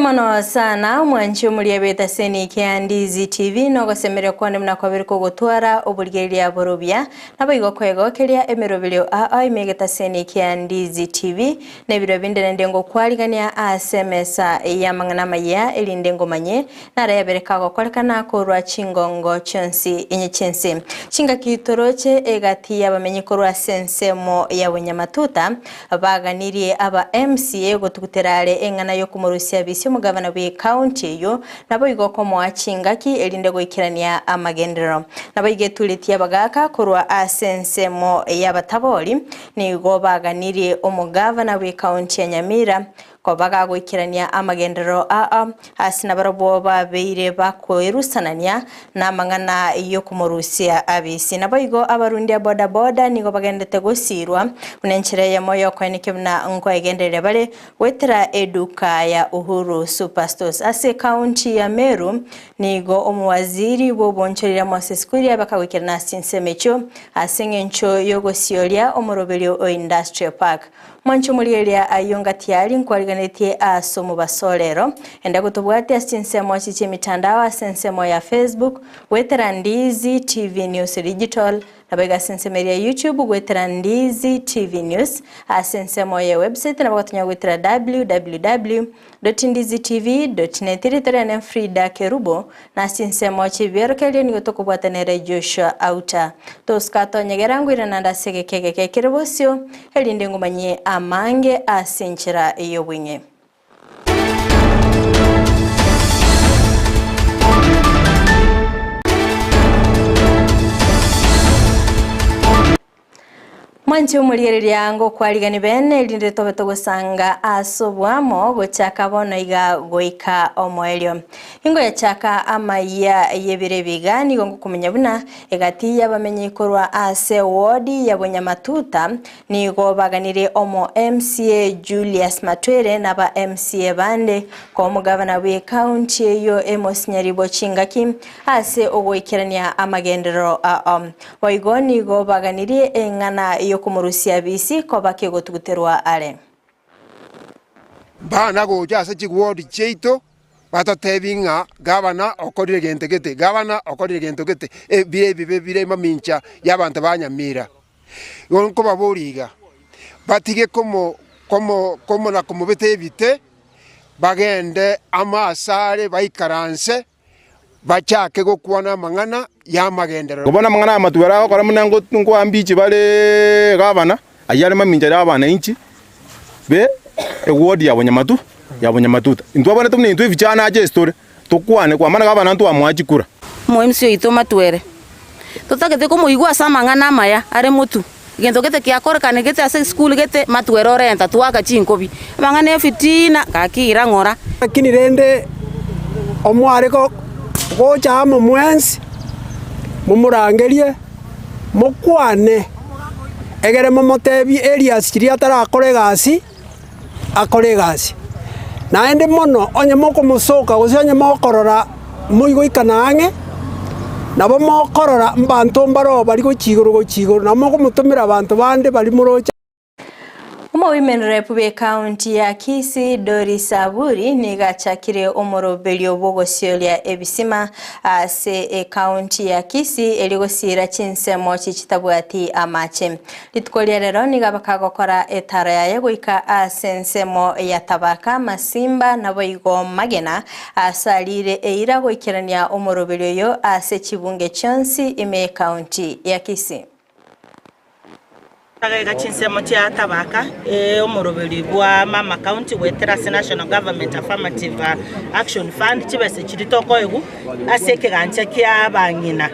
Mono sana omwanchi omoria bw'etaseni kia Ndizi TV nogosemeria kwane buna kwabere kogotwara oborigereria borobia naboigo kwegokeria emeroberio ao ime egetaseni kia Ndizi TV na ebiro binde naende ngokwarigania ase emesa y'amang'ana amayia erinde ngomanye Narayabere kagokorekana korwa chingongo chionsi inye chi'ense. Chingaki toroche egati y'abamenyi korwa ase ensemo ya bonyamatuta, baganirie aba MCA gotugutera are eng'ana y'okomorusia bisi omogabana bw'ecounty eyio, naboigo komoa chingaki erinde goikerania amagenderero. Naboigo eturetie abagaka korwa ase ensemo y'abatabori, nigo baganirie omogavana bw'ecounty ya Nyamira Koba gagoikerania amagenderero aa, ase nabarabwo babeire bakoerusanania namang'ana y'okomorusia abisi. Naboigo abarundia bodaboda nigo bagenderete gosiirwa buna enchera eyemo y'okoenekia buna nkoegendereria bare goetera eduka ya Uhuru Superstores. Ase ekaunti ya Meru nigo omowaziri bw'obonchoreria Moses Kuria bakagoikerana ase chinsemo echio ase eng'encho y'ogosioria omoroberio o Industrial Park. Mwanche omorigereria ayio ngatiari nkwariganetie ase omobaso o rero. Enda gotobwatia ase chinsemo echi chi'emitandao ase ensemo ya Facebook, goetera Ndizi TV News Digital, naboigo ase ensemo eria ya YouTube goetera Ndizi TV News, ase ensemo ye website nabo gotonya goetera www. Ndizitv.net Erieta riane Frida Kerubo, na ase chinsemo chi'ebiberokererio nigo tokobwata nere Joshua Auta. Tosika tonyegera ngoirana ande ase egeka egeke kere bosio, erinde ngomanyie amange ase enchera y'obweng'e. Mwanche omorigereria ngokwarigani bene, erinde tobe togosanga ase oboamo gochaka bono iga goika omoerio. Ingoyachaka amayia y'ebiro ebi iga nigo ngokomanya buna egati y'abamenyi korwa ase ward ya Bonyamatuta nigo baganirie omo MCA Julius Matwere na aba MCA bande koa omogavana bwe county eyio Amos Nyaribo chingaki ase ogoikerania amagenderero ao. Boigo nigo baganirie eng'ana y'okomorusia bisi koba kegotuguterwa are. Mbana gocha ase chiwodi chiaito batotebi ng'a gavana okorire gento gete, gavana okorire gento gete, ebire ebibe bire mamincha y'abanto ba Nyamira. Igo nkobaboria iga, batige komo komo komo na komobeta ebite, bagende amo asare baikaranse. bachake gokwana amang'ana y'amagenderero. Bono amang'ana aya amatuko agokora buna nkoambiche bare gavana, ayio are mamincha y'abananchi be eward ya Bonyamatu ya Bonyamatuta. Intwe abana buna intwe ebichana ache ase tore, tokwane kwamana gavana ntwamoa chikura. Omoemsi oito matwere, totagete komoigwa ase amang'ana amaya are motwe. Egento gete kiakorekane gete ase esukuru gete, matwere orenta twaka chinkobi, amang'ana efitina, gaki ira ng'ora. Lakini rende omware gocha amo mwensi, momorangerie, mokwane, egere momotebie areas chiria atarakora egasi, akore egasi. Naende mono onye mokomosoka gose onye mokorora moigoikana ang'e, nabo mokorora mbanto mbaroo bari gochia igoro gochia igoro, nabo mokomotomera abanto bande baria moroche. Omowomen Rep bw'ecounty ya Kisii Doris Aburi nigo achakire omoroberio bw'ogosioria ebisima ase ecounty ya Kisii erio gosiira chinsemo chichitabwati amache. Rituko ria rero nigo abakagokora etaro yaye goika ase ensemo ya Tabaka, Masimba, naboigo Magena, aase ariire eira goikerania omoroberio oyo ase chibunge chionsi ime y'ecounty ya Kisii. Agaiga chinsemo chia Tabaka, omoroberi bwa Mama County goetera ase National Government Affirmative Action Fund, chibesa chiria tokoegwa ase ekegancha kia abang'ina.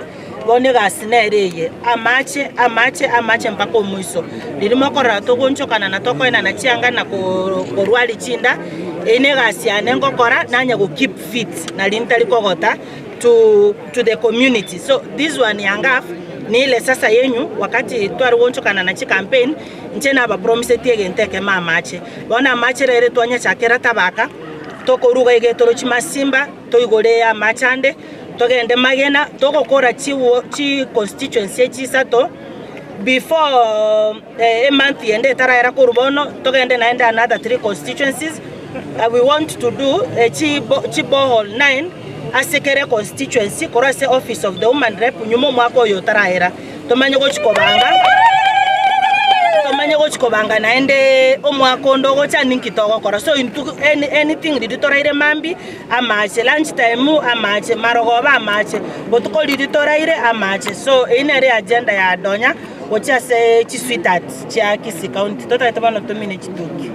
Bono egasi nere eye, amache, amache, amache mpaka omoiso. Riria mokorora togoonchokana na tokoenana chianga na korwaria chinda, eyio negasi yane ngokora nanye go keep fit nari ntari kogota to to the community. So this one ya ngaf nile sasa yenyu wakati tware goonchokana na chicampaign, inche nabapromisetie egento ekemo amache. Bono amache rero twanyachakera tabaka, tokoruga iga torochi masimba, toigore amache ande, Togende magena togokora chi constituency echi isato before emonth ende etaraera korwa bono togende naende another three constituencies. We want to do chiborehole nine ase kera econstituency korwa ase office of the woman rep nyuma omwaka oyo otarahera tomanye gochi kobanga tomanye gochi kobanga naende omwaka onde ogocha ninki togokora. So intwe anything riria toraire mambia amache, lunch time amache, marogoba amache, botuko riria toraire amache. So eyio nere eagenda ya Donya gochia ase chisweetheart chia Kisii County. Totagete bono tomine chituki.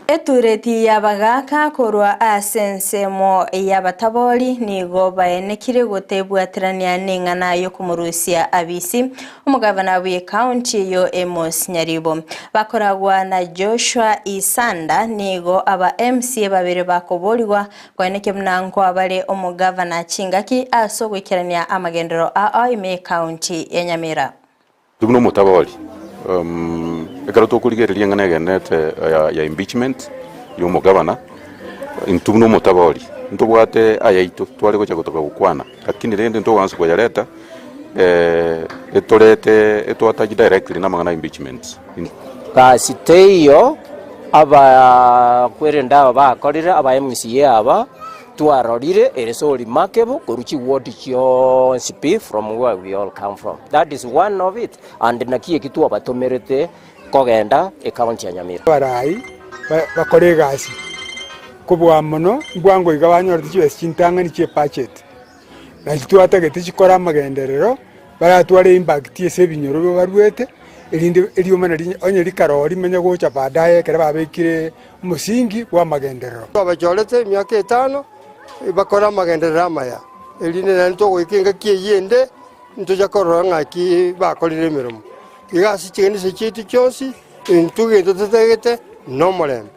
Etureti y'abagaaka korwa ase ensemo y'abatabori nigo baenekire gotebwaterania neng'ana y'okomorusia Abisi, omogavana bw'ecounty eyio Amos Nyaribo. Bakoragwa na Joshua Isanda nigo aba MCA babere bakoborigwa koenekia buna nkoa bare omogavana chingaki ase ogoikerania amagenderero ao ime y'ecounty ya Nyamira. Intwe buna omotabori, ekero tokorigereria eng'ana egendererete ya impeachment ya omogabana, intwe buna omotabori ntobwate ayaito tware gocha gotoka gokwana, lakini rende ntogoansa koyareta etorete etwatachie directly na amang'ana ya impeachment. Gasi teiyo abakwerende aba bakorire, aba MCA aba, Twarorire ere so remarkable korwa chiward chionsi pi from where we all come from. That is one of it and naki eki twabatomerete kogenda ecounty ya Nyamira. Abarai bakore egasi kobua mono mbwango iga banyorete chibesa chintang'ani chie budget, nachi twatagete chikore amagenderero baratware impact ase ebinyoro barwete erinde eriomana onye rikaroo rimanye gocha baadaye ekero babekire omosingi bw'amagenderero. Twabachorete emiaka etano bakore amagenderero amaya, erinde naende togoika engaki eyio ende ntocha korora ng'aki bakorire emeremo. Iga ase chikanisa chiaito chionsi, intwe egento totagete nomorembe.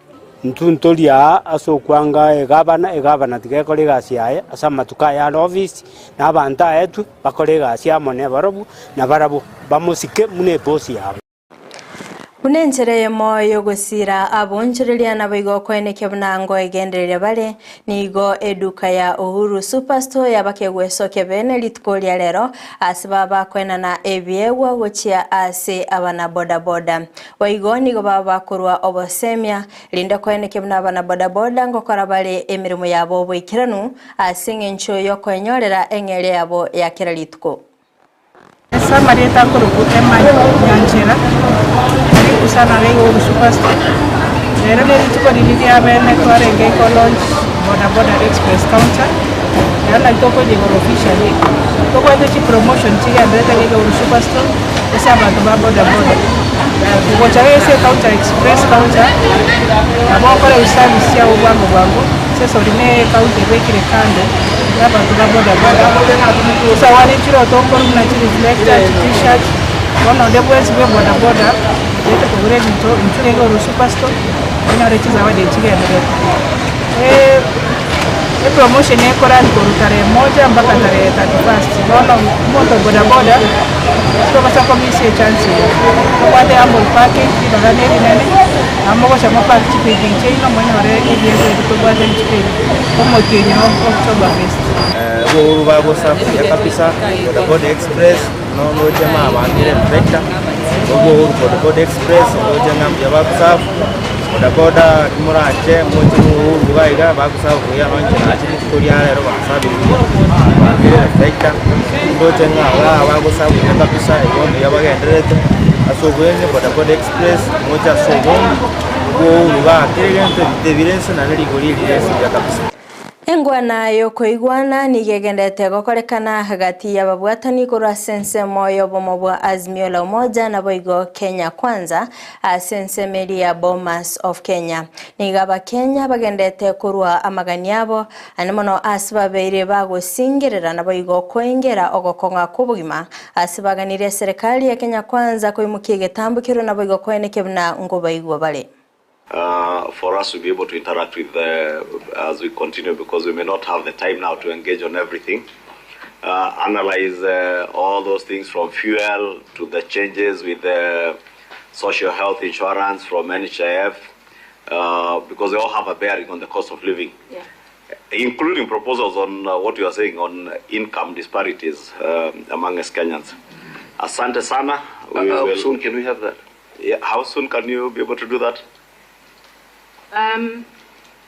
Intwe ntori aa ase okwanga egavana, egavana tiga ekore egasi yaye ase amatuko aye are ofisi, na abanto aetwe bakore egasi amo nebarobwo, na barabwo bamosike buna ebosi yabo. Buna enchera eyemo y'ogosiira abonchoreria naboigo okoenekia buna ngoegendereria bare, nigo eduka ya Uhuru Superstore yabakegwesokia bene rituko ria rero ase baba bakoenana ebiegwa gochia ase abanabodaboda. Boigo nigo baba bakorwa obosemia rinde koenekia buna abanabodaboda ngokora bare emeremo yabo oboikeranu ase eng'encho y'okoenyorera eng'eria yabo ya kera rituko. Ase amarieta akorokwa Emma Nyanchera, karibu sana iga Uhuru Superstore. Rero ne rituko riria ria bene twarenge ko launch boda boda express counter, rero nari tokoyia igoro officially, tobwate chi promotion chigenderete iga iga Uhuru Superstore ase abanto ba boda boda. Kogocha iga ase ecounter express counter, nabo okore service chiago bwango bwango, accessory ne ecounter ebekire kando. Abanto ba boda boda chisawari nchiroto okorwa buna chireflector, chitishirt, bono onde bwensi bwe boda boda otaete kogora ebinto inchuo iga ore superstore onyore chizawadi echi chigendererete. Epromotion ekorani korwa tarehe moja mpaka tarehe 31st bono omonto o boda boda tobasa komisia echance eye. Tobwate humble parking ribaga ne rinene nabo mogocha mopark chipikipiki chiaino monyore ebiegwa ebi tobwate rituko eri. Omotienyi o Oktoberfest. Obouru bagosafuria kabisa bodaboda express noroche mabangire reflector obouru bodaboda express ndoche ng'a mbuya bagosafu bodaboda timorache moche mouru iga iga bagosafu buya nonye inche nachire rituko ria rero bansabire buya bangire reflector ndoche ng'a igaa bagosafu buya kabisa igo mbuya bagendererete ase obwenge bodaboda express moche ase obonge. Obouru igaa kera egento ebite bire inse naende rigori rire inse buya kabisa. Engwana y'okoigwana nigo egenderete gokorekana gati y'ababwatani korwa ase ensemo y'obomo bwa Azimio la Umoja naboigo Kenya Kwanza ase ensemo eria ya Bomas of Kenya. Nigo abakenya bagenderete korwa amagani abo Naende mono ase babeire bagosingerera naboigo koengera ogokong'a kw'obogima, ase baganirie eserekari ya Kenya Kwanza koimokia egetambo keria naboigo koenekia buna ngobaigwa bare. For us to be able to interact with as we continue because we may not have the time now to engage on everything analyze all those things from fuel to the changes with the social health insurance from NHIF because they all have a bearing on the cost of living including proposals on what you are saying on income disparities among us Kenyans. Asante sana. We How will soon can we have that? Yeah, how soon can you be able to do that? Um,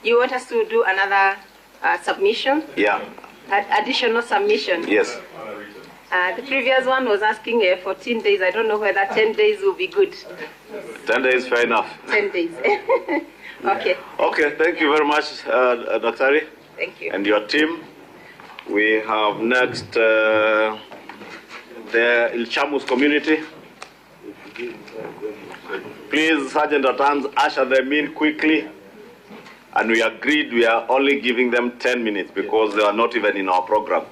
you want us to do another uh, submission? Yeah. Additional submission? Yes. Uh, the previous one was asking uh, 14 days. I don't know whether 10 days will be good. 10 days, fair enough. 10 days. Okay. Okay, thank you very much, Daktari. Thank you. And your team. We have next the Ilchamus community. Please, Sergeant at Arms, usher them in quickly. And we agreed we are only giving them 10 minutes because they are not even in our program.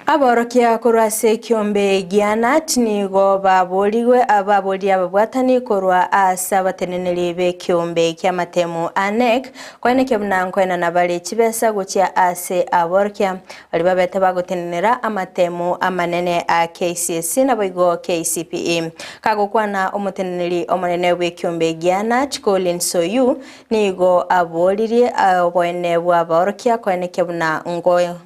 Aborokia korwa ase ekiombe gia KNUT nigo baborigwe ababoria ababwatani korwa ase abateneneri b'ekiombe kia amatemu a KNEC koenekia buna nkoenana bare chibesa gochia ase aborokia bari babete bagotenenera amatemu amanene a KCSE naboigo KCPE. Kagokwana omoteneneri omonene bw'ekiombe gia KNUT Colin Soyu nigo aboririe oboene bwa aborokia koenekia buna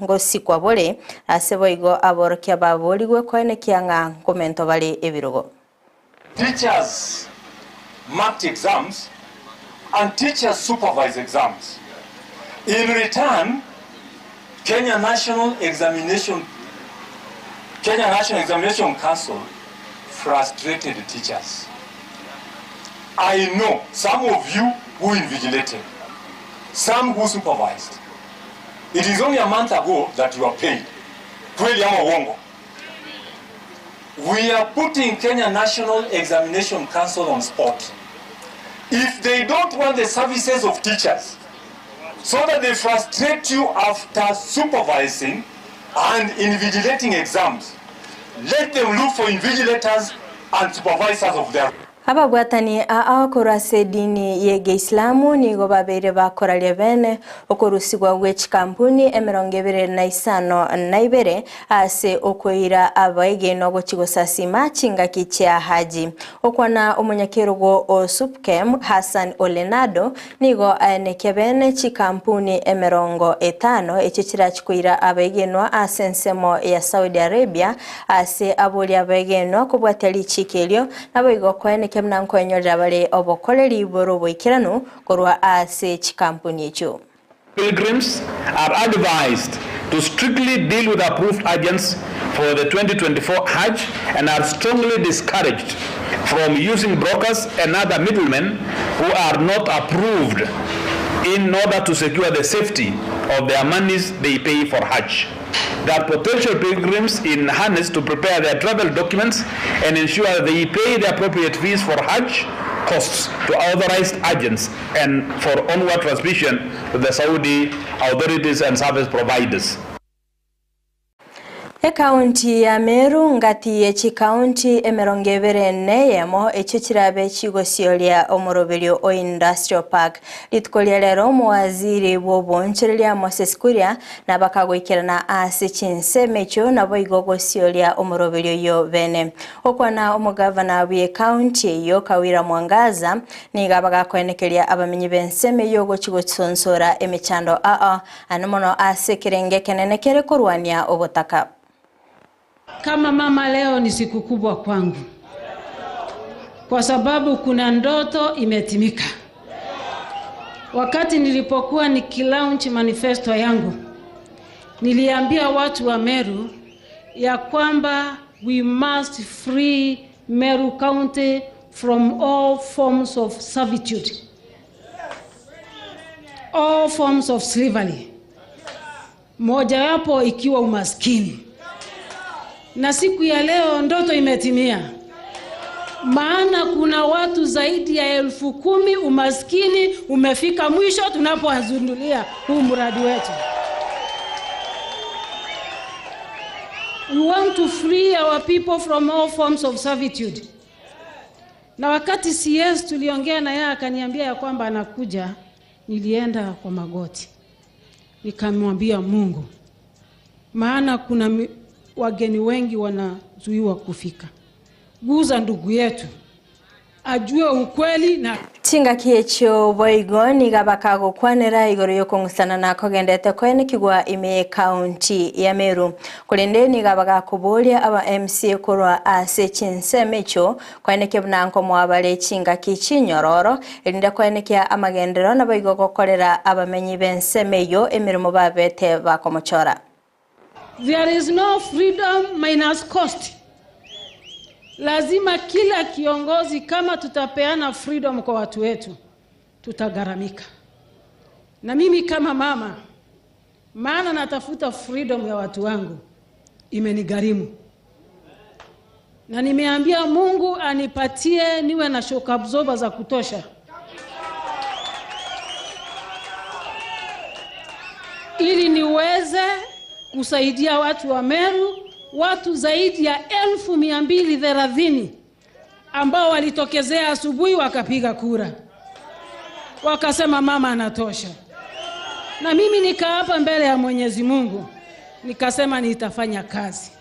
ngosikwa bore ase boigo aborokia baborigwe koenekia ng'a nkomento bare ebirogo. Teachers marked exams and teachers supervise exams. In return, Kenya National Examination Council frustrated teachers. I know some of you who invigilated, some who supervised. It is only a month ago that you are paid. Kweli ama uongo? We are putting Kenya National Examination Council on spot. If they don't want the services of teachers, so that they frustrate you after supervising and invigilating exams, let them look for invigilators and supervisors of their Ababwatani aa korwa ase edini ya Egeisilamu nigo babeire bakoraria bene okorusigwa gwe chikampuni 252 ase okoira abaegenwa gochi gosasima chingaki chia Haji. Okwana omonyakerogo o Supkem Hassan Olenado nigo aenekia bene chikampuni 50 echi chirachikoira abaegenwa ase ensemo ya Saudi Arabia ase aboria abaegenwa kobwatia richiko erio naboigo koenekia buna nkoenyorera bare obokoreri boro oboikeranu korwa ase chikampuni echio. Pilgrims are advised to strictly deal with approved agents for the 2024 Hajj and are strongly discouraged from using brokers and other middlemen who are not approved in order to secure the safety of their monies they pay for Hajj. That potential pilgrims in harness to prepare their travel documents and ensure they pay the appropriate fees for Hajj costs to authorized agents and for onward transmission to the Saudi authorities and service providers. Ekaunti ya Meru ngati ye chikaunti 21 echio chirabe chigosioria omoroberio o Industrial Park. Rituko ria rero omowaziri bw'obonchoreria Moses Kuria nabakagoikerana ase chinsemo echio naboigo gosioria omoroberio oyo bene. Okwana omogavana bwe ekaunti eyo Kawira Mwangaza nigo abagakoenekeria abamenyi b'ensemo eyo gochi gosonsora emechando aa ano mono ase ekerenge ekenene kere korwania obotaka. Kama mama leo ni siku kubwa kwangu kwa sababu kuna ndoto imetimika. Wakati nilipokuwa nikilaunch manifesto yangu, niliambia watu wa Meru ya kwamba we must free Meru County from all forms of servitude, all forms of slavery, mojawapo ikiwa umaskini. Na siku ya leo ndoto imetimia, maana kuna watu zaidi ya 10,000 umaskini umefika mwisho tunapozindulia huu mradi wetu. We want to free our people from all forms of servitude. Na wakati CS tuliongea na yeye akaniambia ya kwamba anakuja, nilienda kwa magoti nikamwambia Mungu, maana kuna wageni wengi wanazuiwa kufika. Guza ndugu yetu ajue ukweli na Chingaki echio boigo nigo bakagokwanera igoro y'okong'usana na kogendete koenekigwa ime y'ekaunti ya Meru. Korende nigo bagakoboria aba MCA korwa ase chinsemo echio koenekia buna nkomoa bare chingaki chinyororo erinde koenekia amagenderero naboigo gokorera abamenyi b'ensemo eyio emeremo babete bakomochora. There is no freedom minus cost. Lazima kila kiongozi, kama tutapeana freedom kwa watu wetu, tutagharamika. Na mimi kama mama, maana natafuta freedom ya watu wangu, imenigharimu na nimeambia Mungu anipatie niwe na shock absorber za kutosha ili niweze kusaidia watu wa Meru, watu zaidi ya 230,000 ambao walitokezea asubuhi wakapiga kura, wakasema mama anatosha. Na mimi nikaapa mbele ya Mwenyezi Mungu nikasema nitafanya kazi.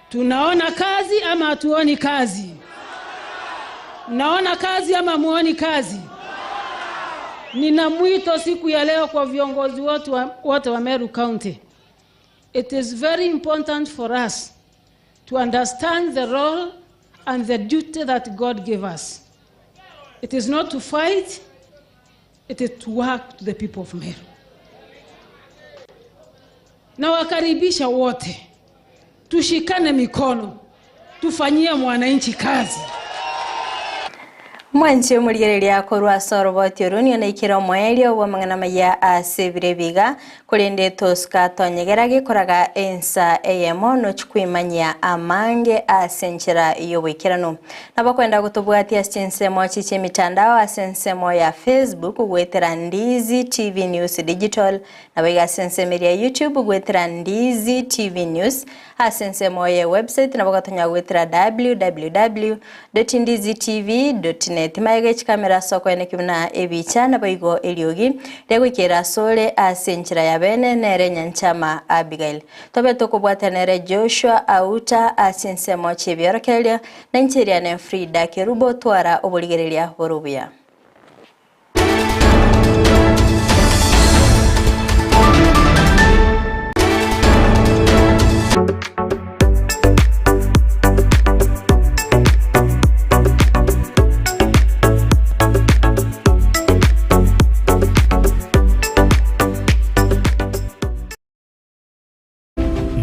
Tunaona kazi ama hatuoni kazi? Naona kazi ama muoni kazi? Nina mwito siku ya leo kwa viongozi wote wa Meru County. It is very important for us to understand the role and the duty that God gave us. It is not to fight, it is to work to the people of Meru. Nawakaribisha wote, tushikane mikono, tufanyie mwananchi kazi. Mwanchi omorigereria korwa ase oroboti oru nigo naikire omoerio bwa amang'ana maya ase ebiro ebiga korende tosuka tonyegera gekoraga ensa eyemo nochikwimanyia amange ase enchera y'oboikeranu. Nabo kwenda gotobwatia ase chinsemo chiche emitandao ase ensemo ya Facebook gwetera Ndizi TV News Digital nabo iga ase ensemo eria ya YouTube gwetera Ndizi TV News ase ensemo ye website nabo gotonya gwetera www.ndizitv.net maega echikamera ase okoeneki buna ebicha naboigo eriogi riagoikera asore ase enchera ya bene nere Nyanchama Abigail. Tobe tokobwata nere Joshua Auta ase ensemo chi'ebiorokererio na inche eriane Frida Kerubo twara oborigereria bore obuya.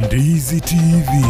Ndizi TV.